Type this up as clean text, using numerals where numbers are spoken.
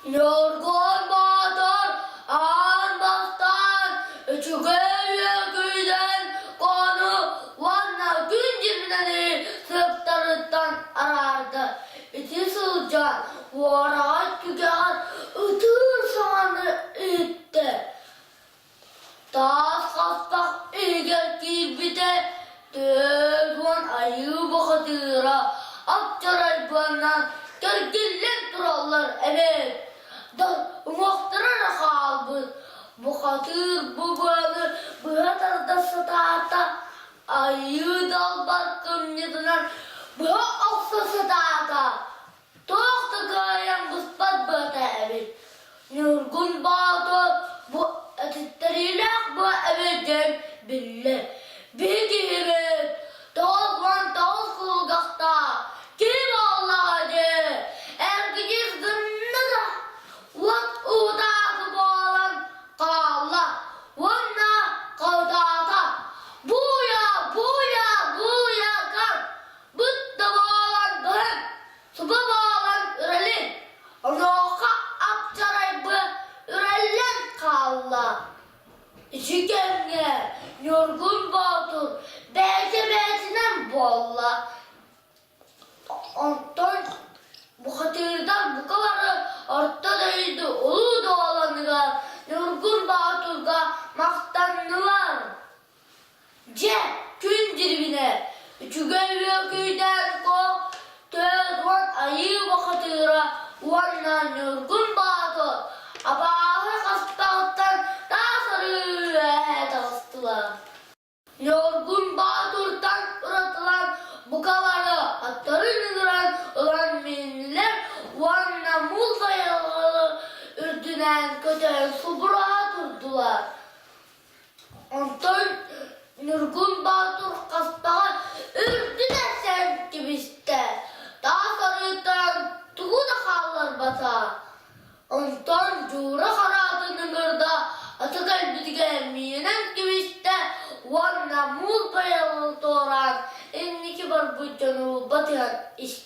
Ньургун Боотур аан бастаан үчүгэй үөкүйдэн кону уонна күн дьимнэни сыаптарыттан араарда. Ити сылдьан уораҕай түгэҕэр ытыыр саҥаны иһиттэ. Таас хаспах иһигэр киирбитэ 40 айыы бухатыыра апчарайбанан кэргиллэн тураллар эбээт. Да уҥуохтара эрэ хаалбыт. Бухатыыр бу быаны быһа тарда сатаата, айыы далбар кымньытынан быһа охсо сатаата. Туох да кыайан быспат быата эбит. Ньургун Боотур бу этиттэриилээх быа эбит диэн биллэр. Биһи киһибит 99 кулгахтаах киһи буоллаҕа дии. Эргичис гынна да уот уутаакы буолан хаалла уонна хаһытаата: «Бууйа, бууйа, бууйа, кар! Быт да буолан быһын, субу буолан үрэлин, онуоха апчарайбы үрэллэн хаалла. Ити кэмҥэ Ньургун Боотур бэйэтэ-бэйэтинэн буолла. Онтон бухатыырдар бука бары Орто дойду улуу дуоланыгар Ньургун Боотурга махтаннылар. Дьэ, күн дьирибинэ, үчүгэй үөкүйдээн куо 40 айыы бухатыыра уонна Ньургун Боотур абааһы хаспаҕыттан таас арыы үөһэ таҕыстылар. Ньургун Боотуртан уратылаан бука бары аттарын ыҥыран ылан мииннилэр уонна муус айылҕаны үрдүнэн көтөн субуруһа турдулар. Онтон Ньургун Боотур хаспаҕа үрдүн эсэн кэбистэ, таас арыытынан тугу да хаалларбата. Онтон Дьуура хараатын ыҥырда, аты кэлбитигэр миинэн кэбистэ уонна муус байалын туораан инники барбыт дьону батыһан истэ.